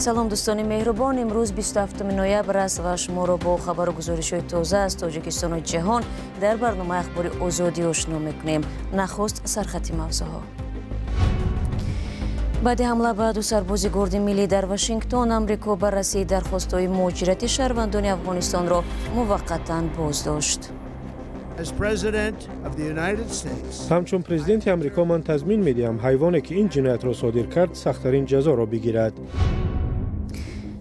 Салом, дӯстони меҳрубон. Имрӯз 27 ноябр аст ва шуморо бо хабару гузоришҳои тоза аз Тоҷикистону ҷаҳон дар барномаи «Ахбори Озодӣ» ошно мекунем. Нахуст сархати мавзӯъҳо. Баъди ҳамла ба ду сарбози Горди миллӣ дар Вашингтон, Амрико баррасии дархостҳои муҳоҷирати шаҳрвандони Афғонистонро муваққатан боздошт. Ҳамчун президенти Амрико ман тазмин медиҳам, ҳайвоне, ки ин ҷиноятро содир кард, сахттарин ҷазоро бигирад.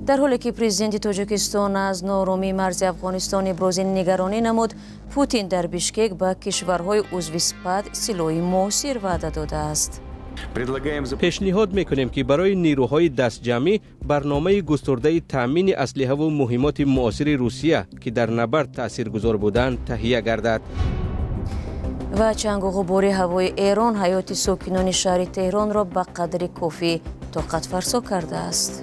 Дар ҳоле ки президенти Тоҷикистон аз нооромии марзи Афғонистон ибрози нигаронӣ намуд, Путин дар Бишкек ба кишварҳои узви СПАТ силоҳи муосир ваъда додааст. Пешниҳод мекунем, ки барои нерӯҳои дастҷамъӣ барномаи густурдаи таъмини аслиҳаву муҳиммоти муосири Русия, ки дар набард таъсиргузор буданд, таҳия гардад. Ва чангу ғубори ҳавои Эрон ҳаёти сокинони шаҳри Теҳронро ба қадри кофӣ тоқатфарсо кардааст.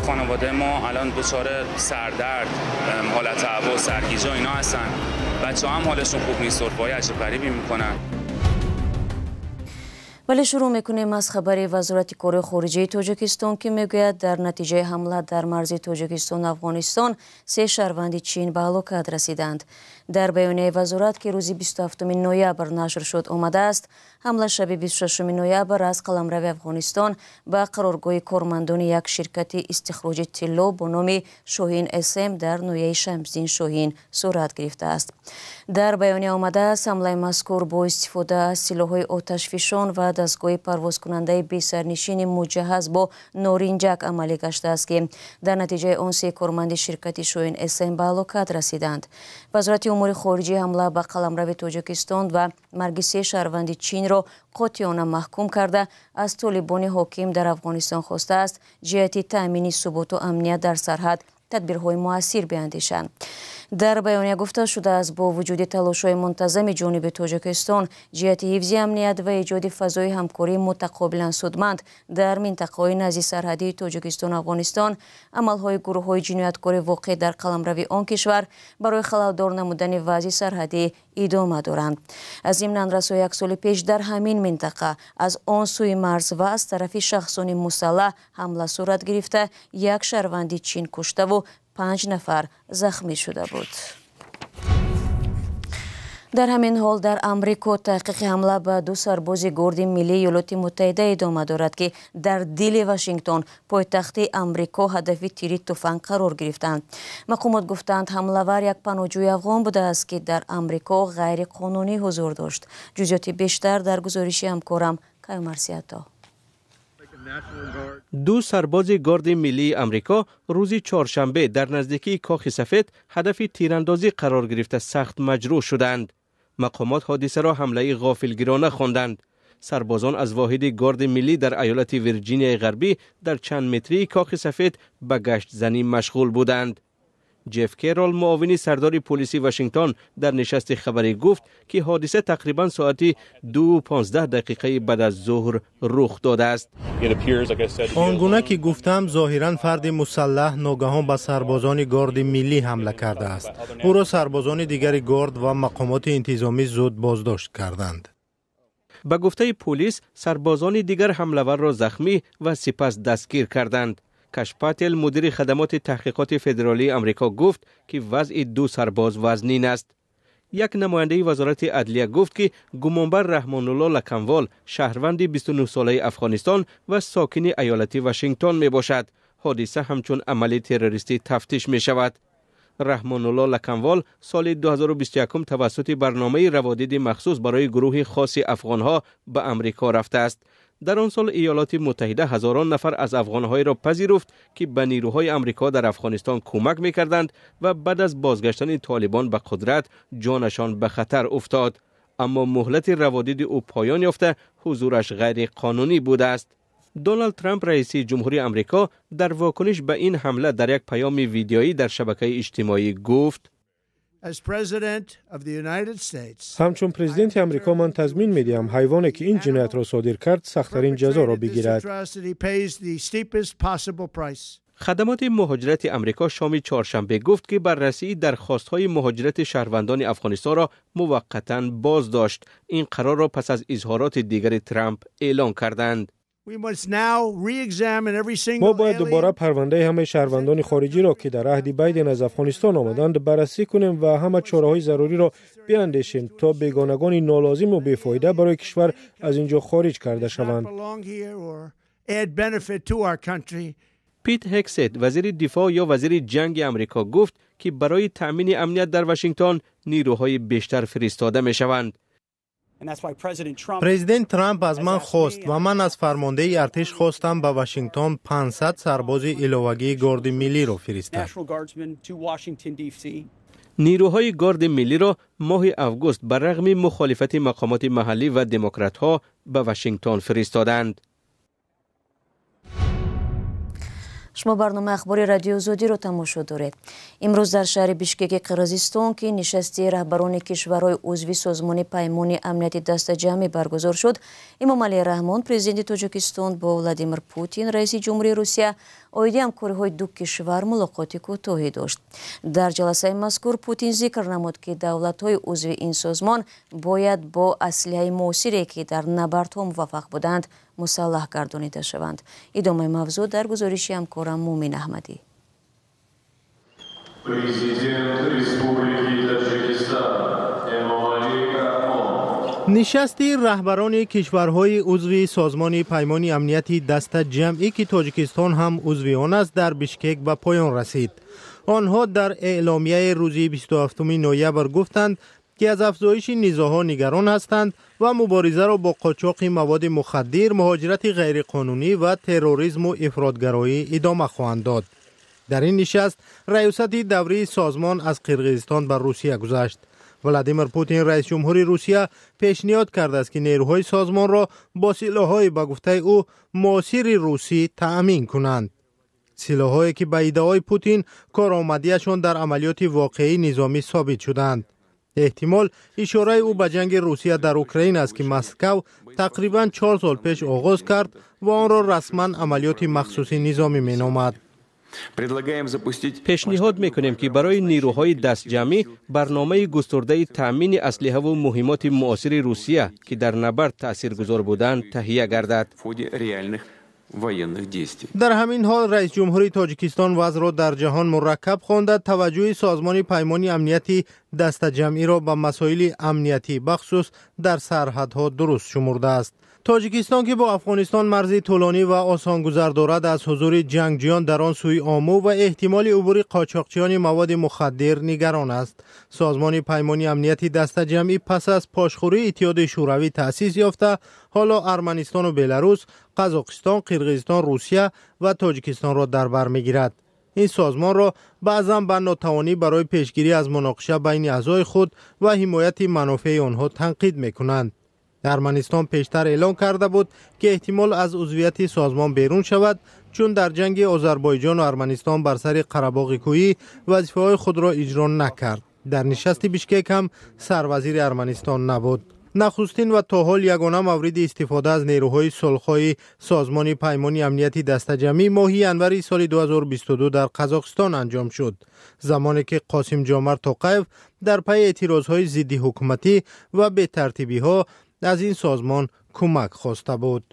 خانواده ما الان دچار سردرد، حالت تهوع، سرگیجه و اینا هستن. بچه هم حالشون خوب نیست، سرفه‌های عجیب غریبی میکنن. Вале шурӯъ мекунем аз хабари Вазорати кори хориҷаи Тоҷикистон, ки мегӯяд, дар натиҷаи ҳамла дар марзи Тоҷикистону Афғонистон се шаҳрванди Чин ба ҳалокат расиданд. Дар баёнияи вазорат, ки рӯзи 27 ноябр нашр шуд, омадааст: ҳамла шаби 26 ноябр аз қаламрави Афғонистон ба қароргоҳи кормандони як ширкати истихроҷи тилло бо номи «Шоҳин СМ» дар ноҳияи Шамсиддин Шоҳин сурат гирифтааст. Дар баёния омадааст, ҳамлаи мазкур бо истифода аз силоҳҳои оташфишон ва дастгоҳи парвозкунандаи бесарнишини муҷаҳҳаз бо норинҷак амалӣ гаштааст, ки дар натиҷаи он се корманди ширкати «Шоҳин СМ» ба ҳалокат расиданд. Вазорати умури хориҷӣ ҳамла ба қаламрави Тоҷикистон ва марги се шаҳрванди Чинро қотеона маҳкум карда, аз толибони ҳоким дар Афғонистон хостааст, ҷиҳати таъмини суботу амният дар сарҳад тадбирҳои муассир биандешанд. Дар баёния гуфта шудааст, бо вуҷуди талошҳои мунтазами ҷониби Тоҷикистон ҷиҳати ҳифзи амният ва эҷоди фазои ҳамкории мутақобилан судманд дар минтақаҳои назди сарҳадии Тоҷикистону Афғонистон, амалҳои гурӯҳҳои ҷинояткори воқеъ дар қаламрави он кишвар барои халалдор намудани вазъи сарҳадӣ идома доранд. Зимнан, расо як соли пеш дар ҳамин минтақа аз он сӯи марз ва аз тарафи шахсони мусаллаҳ ҳамла сурат гирифта, як шаҳрванди Чин куштаву панҷ нафар захмӣ шуда буд. Дар ҳамин ҳол, дар Амрико таҳқиқи ҳамла ба ду сарбози Горди миллии Иёлоти Муттаҳида идома дорад, ки дар дили Вашингтон, пойтахти Амрико, ҳадафи тири туфанг қарор гирифтанд. Мақомот гуфтанд, ҳамлавар як паноҳҷӯи афғон будааст, ки дар Амрико ғайриқонунӣ ҳузур дошт. Ҷузъиёти бештар дар гузориши ҳамкорам Каюмарсиято. Ду сарбози Горди миллии Амрико рӯзи чоршанбе дар наздикии Кохи Сафед ҳадафи тирандозӣ қарор гирифта, сахт маҷрӯҳ шуданд. Мақомот ҳодисаро ҳамлаи ғофилгирона хонданд. Сарбозон аз воҳиди Горди миллӣ дар айолати Вирҷинияи Ғарбӣ дар чанд метрии Кохи Сафед ба гаштзанӣ машғул буданд. Ҷеф Керол, муовини сардори полиси Вашингтон, дар нишасти хабарӣ гуфт, ки ҳодиса тақрибан соати 2:15 баъд аз зуҳр рух додааст. Он гуна ки гуфтам, зоҳиран фарди мусаллаҳ ногаҳон ба сарбозони Горди миллӣ ҳамла кардааст. Ӯро сарбозони дигари Горд ва мақомоти интизомӣ зуд боздошт карданд. Ба гуфтаи полис, сарбозони дигар ҳамлаварро захмӣ ва сипас дастгир карданд. Каш Пател, мудири хадамоти таҳқиқоти федералии Амрико, гуфт, ки вазъи ду сарбоз вазнин аст. Як намояндаи вазорати адлия гуфт, ки гумонбар Раҳмонулло Лаканвол, шаҳрванди 29-солаи Афғонистон ва сокини айолати Вашингтон мебошад. Ҳодиса ҳамчун амали террористӣ тафтиш мешавад. Раҳмонулло Лаканвол соли 2021 тавассути барномаи раводиди махсус барои гурӯҳи хоси афғонҳо ба Амрико рафтааст. Дар он сол Иёлоти Муттаҳида ҳазорон нафар аз афғонҳоеро пазируфт, ки ба нерӯҳои Амрико дар Афғонистон кӯмак мекарданд ва баъд аз бозгаштани толибон ба қудрат ҷонашон ба хатар уфтод. Аммо муҳлати раводиди ӯ поён ёфта, ҳузураш ғайриқонунӣ будааст. Доналд Трамп, раиси ҷумҳури Амрико, дар вокуниш ба ин ҳамла дар як паёми видеоӣ дар шабакаи иҷтимоӣ гуфт: Ҳамчун президенти Амрико ман тазмин медиҳам, ҳайвоне, ки ин ҷиноятро содир кард, сахттарин ҷазоро бигирад. Хадамоти муҳоҷирати Амрико шоми чоршанбе гуфт, ки баррасии дархостҳои муҳоҷирати шаҳрвандони Афғонистонро муваққатан боздошт. Ин қарорро пас аз изҳороти дигари Трамп эълон карданд. Мо бояд дубора парвандаи ҳамаи шаҳрвандони хориҷиро, ки дар аҳди Байден аз Афғонистон омаданд, баррасӣ кунем ва ҳама чораҳои заруриро биандешем, то бегонагони нолозиму бефоида барои кишвар аз ин ҷо хориҷ карда шаванд. Пит Ҳегсет, вазири дифоъ ё вазири ҷанги Амрико, гуфт, ки барои таъмини амният дар Вашингтон нерӯҳои бештар фиристода мешаванд. Президент Трамп аз ман хост ва ман аз фармондеҳи артиш хостам ба Вашингтон 500 сарбози иловагии Горди миллиро фиристад. Нерӯҳои Горди миллиро моҳи август ба рағми мухолифати мақомоти маҳаллӣ ва демократҳо ба Вашингтон фиристоданд. Шумо барномаи ахбори Радиои Озодиро тамошо доред. Имрӯз дар шаҳри Бишкеки Қирғизистон, ки нишасти раҳбарони кишварҳои узви созмони Паймони амнияти дастаҷамъӣ баргузор шуд, Эмомалӣ Раҳмон, президенти Тоҷикистон, бо Владимир Путин, раиси ҷумҳурии Русия, оиди ҳамкориҳои ду кишвар мулоқоти кӯтоҳӣ дошт. Дар ҷаласаи мазкур Путин зикр намуд, ки давлатҳои узви ин созмон бояд бо аслиҳаи муосире, ки дар набардҳо муваффақ буданд, мусаллаҳ гардонида шаванд. Идомаи мавзӯъ дар гузориши ҳамкорам Мумин Аҳмадӣ. Президент Республики Таджикистан Эмомалӣ Раҳмон. Нишасти раҳбарони кишварҳои узви созмони Паймони амнияти дастаҷамъӣ, ки Тоҷикистон ҳам узви он аст, дар Бишкек ба поён расид. Онҳо дар эъломияи рӯзи 27 ноябр гуфтанд, ки аз афзоиши низоъҳо нигарон ҳастанд ва муборизаро бо қочоқи маводи мухаддир, муҳоҷирати ғайриқонунӣ ва терроризму ифротгароӣ идома хоҳанд дод. Дар ин нишаст раёсати даврии созмон аз Қирғизистон ба Русия гузашт. Владимир Путин, раис ҷумҳури Русия, пешниҳод кардааст, ки нерӯҳои созмонро бо силоҳҳои ба гуфтаи ӯ муосири русӣ таъмин кунанд. Силоҳҳое, ки ба иддаои Путин коромадиашон дар амалиёти воқеии низомӣ собит шуданд. Эҳтимол ишораи ӯ ба ҷанги Русия дар Украина аст, ки Москав тақрибан 4 сол пеш оғоз кард ва онро расман амалиёти махсуси низомӣ меномад. Пешниҳод мекунем, ки барои нерӯҳои дастҷамъӣ барномаи густурдаи таъмини аслиҳаву муҳимоти муосири Русия, ки дар набард таъсиргузор буданд, таҳия гардад. Дар ҳамин ҳол раис ҷумҳури Тоҷикистон вазъро дар ҷаҳон мураккаб хонда, таваҷҷӯҳи созмони Паймони амнияти дастаҷамъиро ба масоили амниятӣ, бахусус дар сарҳадҳо, дуруст шумурдааст. Тоҷикистон, ки бо Афғонистон марзи тӯлонӣ ва осонгузар дорад, аз ҳузури ҷангҷиён дар он сӯи Омӯ ва эҳтимоли убури қочоқчиёни маводи мухаддир нигарон аст. Созмони Паймони амнияти дастаҷамъӣ пас аз пошхӯрии Иттиҳоди Шӯравӣ таъсис ёфта, ҳоло Арманистону Беларус, Қазоқистон, Қирғизистон, Русия ва Тоҷикистонро дар бар мегирад. Ин созмонро баъзан ба нотавонӣ барои пешгирӣ аз муноқиша байни аъзои худ ва ҳимояти манофеи онҳо танқид мекунанд. Арманистон пештар эълон карда буд, ки эҳтимол аз узвияти созмон берун шавад, чун дар ҷанги Озарбойҷону Арманистон бар сари Қарабоғи кӯҳӣ вазифаҳои худро иҷро накард. Дар нишасти Бишкек ҳам сарвазири Арманистон набуд. Нахустин ва то ҳол ягона мавриди истифода аз нерӯҳои сулҳхоҳи созмони Паймони амнияти дастаҷамъӣ моҳи январи соли 2022 дар Қазоқистон анҷом шуд, замоне ки Қосим Ҷомар Тоқаев дар пайи эътирозҳои зидди ҳукуматӣ ва бетартибиҳо аз ин созмон кӯмак хоста буд.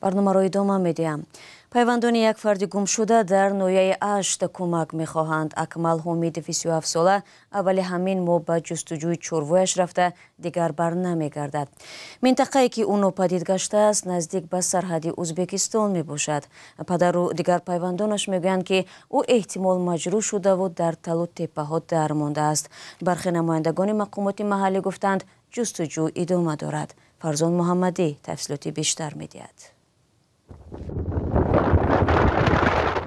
Барномаро идома медиҳам. Пайвандони як фарди гумшуда дар ноҳияи Ашт кӯмак мехоҳанд. Акмал Ҳомидов, 37сола, аввали ҳамин моҳ ба ҷустуҷӯи чорвояш рафта, дигар бар намегардад. Минтақае, ки ӯ нопадид гаштааст, наздик ба сарҳади Ӯзбекистон мебошад. Падару дигар пайвандонаш мегӯянд, ки ӯ эҳтимол маҷрӯҳ шудаву дар талу теппаҳо дар мондааст. Бархе намояндагони мақомоти маҳаллӣ гуфтанд, ҷустуҷӯ идома дорад. Фарзон Муҳаммадӣ тафсилоти бештар медиҳад.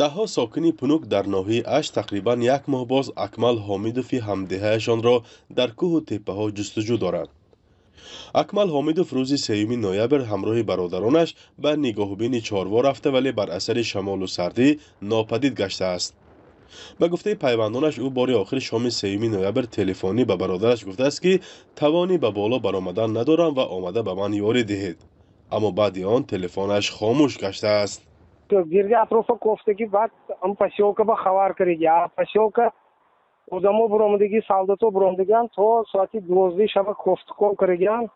Даҳҳо сокини Пунук дар ноҳияи Ашт тақрибан як моҳ боз Акмал Ҳомидови ҳамдеҳаашонро дар кӯҳу теппаҳо ҷустуҷӯ доранд. Акмал Ҳомидов рӯзи 3 ноябр ҳамроҳи бародаронаш ба нигоҳубини чорво рафта, вале бар асари шамолу сардӣ нопадид гаштааст. Ба гуфтаи пайвандонаш, ӯ бори охир шоми 3 ноябр телефонӣ ба бародараш гуфтааст, ки тавони ба боло баромадан надорам ва омада ба ман ёрӣ диҳед. Аммо баъди он телефонаш хомӯш гаштааст. Гирди атрофа кофтагӣ, баъд посёлка ба хабар кардаги. Посёлка одамо буромадагӣ, солдато буромадагиан, то соати 12 шаба кофтуков кардагиан,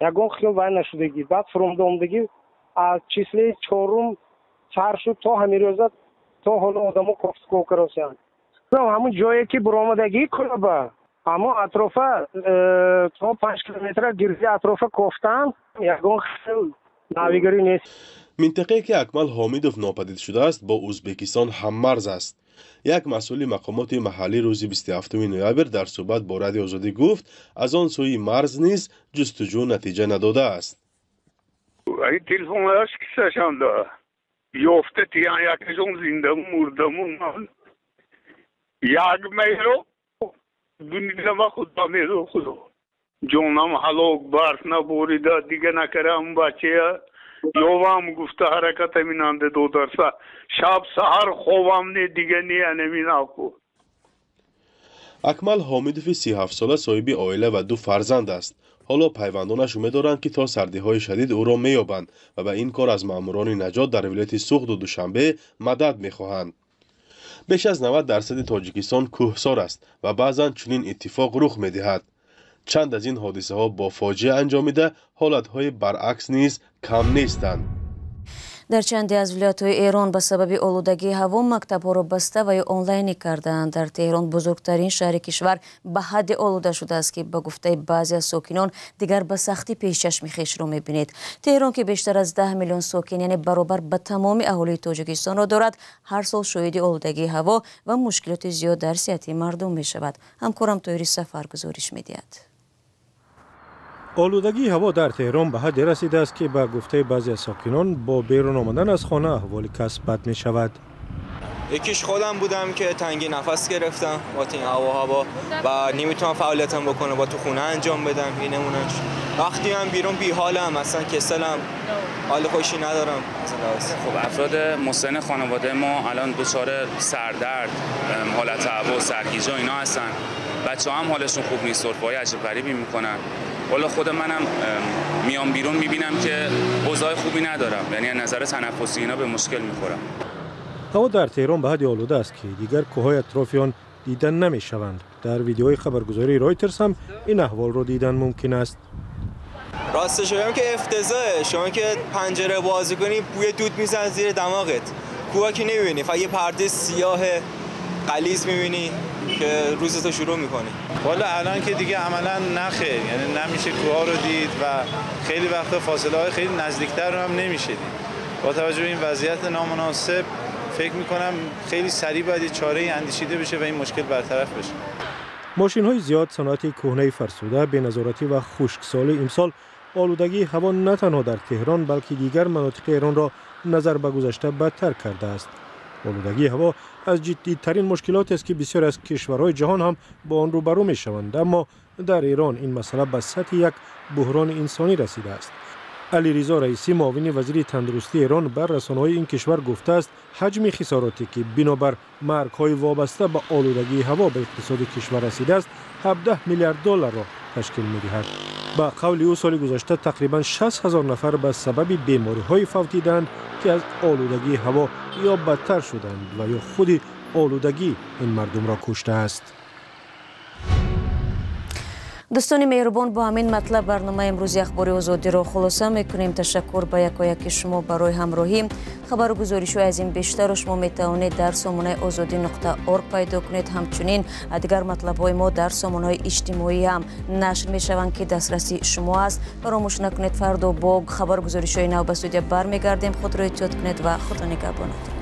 ягон хел вай нашудагӣ. Баъд фуромада омадагӣ, аз числои 4 сар шуд то ҳамин рӯза, то ҳоло одамо кофтуков каросиянд. Ҳамун ҷое ки буромадагӣ кӯлаба, ҳамон атрофа то 5 километра гирди атрофа кофтан, ягон хел навигарӣ нест. Минтақае ки Акмал Ҳомидов нопадид шудааст, бо Ӯзбекистон ҳаммарз аст. Як масъули мақомоти маҳаллӣ рӯзи 27 ноябр дар суҳбат бо Радиои Озодӣ гуфт, аз он сӯи марз низ ҷустуҷӯ натиҷа надодааст. Телефонаш кисашанда ёфта тиян, якашон зиндаму мурдаму ман як меҳро дунидама худо меро худо ҷонам ҳалок, барф наборида, дига накарам, бачая ёвам гуфта ҳараката минанде додарса, шаб саҳар ховам не, дига не анаминаку. Акмал Ҳомидови 37сола соҳиби оила ва 2 фарзанд аст. Ҳоло пайвандонаш умед доранд, ки то сардиҳои шадид ӯро меёбанд ва ба ин кор аз маъмурони наҷот дар вилояти Суғду Душанбе мадад мехоҳанд. Беш аз 90% Тоҷикистон кӯҳсор аст ва баъзан чунин иттифоқ рух медиҳад. Чанд аз ин ҳодисаҳо бо фоҷиа анҷомида, ҳолатҳои баръакс низ кам нестанд. Дар чанде аз вилоятҳои Эрон ба сабаби олудагии ҳаво мактабҳоро баста ва ё онлайнӣ кардаанд. Дар Теҳрон, бузургтарин шаҳри кишвар, ба ҳадде олуда шудааст, ки ба гуфтаи баъзе аз сокинон дигар ба сахтӣ пешчашми хешро мебинед. Теҳрон, ки бештар аз 10 миллион сокин, яъне баробар ба тамоми аҳолии Тоҷикистонро дорад, ҳар сол шоҳиди олудагии ҳаво ва мушкилоти зиёд дар сиҳати мардум мешавад. Ҳамкорам Тоҳири Сафар гузориш медиҳад. Олудагии ҳаво дар Теҳрон ба ҳадде расидааст, ки ба гуфтаи баъзе аз сокинон бо берун омадан аз хона аҳволи кас бад мешавад. یکیش خودم بودم که تنگی نفس گرفتم با این هوا و نمیتونم فعالیتم بکنم، با تو خونه انجام بدم. این نمونهش. وقتی من بیرون بی حالم، اصلا کسلم، حال خوشی ندارم. خب افراد مسن خانواده ما الان دچار سردرد، حالت هوا، سرگیجه اینا هستن. بچه‌ها هم حالشون خوب نیست، سرفه‌های عجیب غریبی میکنن. والا خود منم میام بیرون میبینم که اوضاع خوبی ندارم، یعنی از نظر تنفسی اینا به مشکل میخورم. ҳаво дар Теҳрон ба ҳадди олуда аст, ки дигар кӯҳҳои атрофи он дида намешаванд. Дар видеои хабаргузории Ройтерс ҳам ин аҳволро дидан мумкин аст. راستش بگم که افتضاحه. شما که پنجره باز کنی بوی دود میزنه زیر دماغت، کوه که نمیبینی، فقط یه پرده سیاه غلیظ میبینی که روزتو شروع میکنی. والا الان که دیگه عملا نخه، یعنی نمیشه کوه رو دید و خیلی وقتا فاصله های خیلی نزدیکتر رو هم نمیشه دید. با توجه به این وضعیت نامناسب فکر میکنم خیلی سریع باید چاره اندیشیده بشه و این مشکل برطرف بشه. ماشین‌های زیاد، صنعت کهنه فرسوده، بی‌نظارتی و خشکسالی امسال آلودگی هوا نه تنها در تهران بلکه دیگر مناطق ایران را نظر به گذشته بدتر کرده است. آلودگی هوا از جدی‌ترین مشکلات است که بسیار از کشورهای جهان هم با آن روبرو می‌شوند، اما در ایران این مسئله به سطح یک بحران انسانی رسیده است. علیرضا رئیسی، معاون وزیر تندرستی ایران، بر رسانه‌های این کشور گفته است حجم خساراتی که بنابر مرگ‌های وابسته به آلودگی هوا به اقتصاد کشور رسیده است 17 میلیارد دلار را تشکیل می‌دهد. با قول او سال گذشته تقریبا 60,000 نفر به سبب بیماری‌های فوتیدند که از آلودگی هوا یا بدتر شدند و یا خود آلودگی این مردم را کشته است. دوستان مهربان، با همین مطلب برنامه امروزی اخبار آزادی را خلاصه میکنیم. تشکر به یکایک شما برای همراهی. خبر و گزارش از این بیشتر شما میتوانید در سامانه ozodi.org پیدا کنید. همچنین دیگر مطلب های ما در سامانه های اجتماعی هم نشر میشوند که دسترسی شما است. فراموش نکنید فردا با خبر و گزارش های نو به استودیو برمیگردیم. خود را احتیاط کنید و خدا نگهدارتون.